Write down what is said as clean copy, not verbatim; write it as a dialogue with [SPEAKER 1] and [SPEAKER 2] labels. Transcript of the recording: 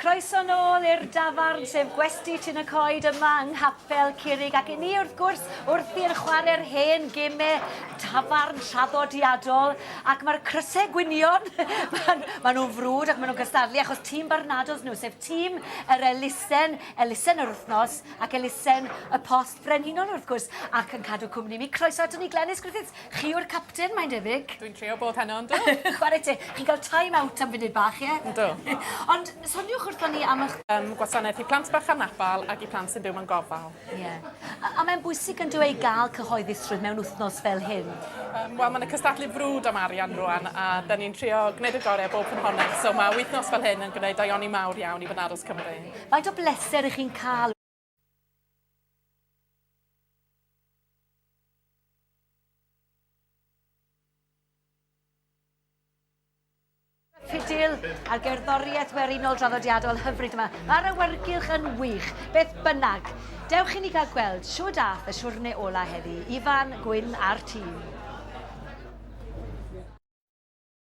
[SPEAKER 1] Croeso nôl i'r dafarn, sef Gwesty Tyn y Coed yma yng Nghapel Curig ac 'yn ni wrth gwrs wrthi yn chware'r hen geme tafarn traddodiadol ac ma'r cryse gwynion ma'n ma' nw'n frwd ac ma' nw'n cystadlu achos tîm Barnados nhw sef tîm yr elusen, elusen yr wythnos ac elusen y Post Frenhinol wrth gwrs ac yn cadw cwmni mi. Croeso aton ni Glenys Griffiths Chi yw'r capten, mae'n debyg.
[SPEAKER 2] Dwi'n trio bod heno, yndw.
[SPEAKER 1] Chwarae teg. Chi'n cael time out am funud bach, ie?
[SPEAKER 2] Yndw.
[SPEAKER 1] Ond soniwch wrthon ni am eich...
[SPEAKER 2] Yym, gwasanaeth i plant bach anabal ac i plant sy'n byw mewn gofal.
[SPEAKER 1] Ie. A, a mae'n bwysig yn dyw e i gael cyhoeddusrwydd mewn wythnos fel hyn?
[SPEAKER 2] Um, Wel, mae'n cystadlu frwd am arian rwan, a da ni'n trio gwneud y gorau o bob ffynhonnell, so mae wythnos fel hyn yn gwneud daioni mawr iawn i Barnados Cymru.
[SPEAKER 1] Faint o bleser ych chi'n cael Ffidil a'r gerddoriaeth werinol draddodiadol hyfryd yma. Mae'r awyrgylch yn wych, beth bynnag. Dewch i ni gael gweld shwd ath y siwrne ola heddi. Ifan, Gwyn a'r tîm.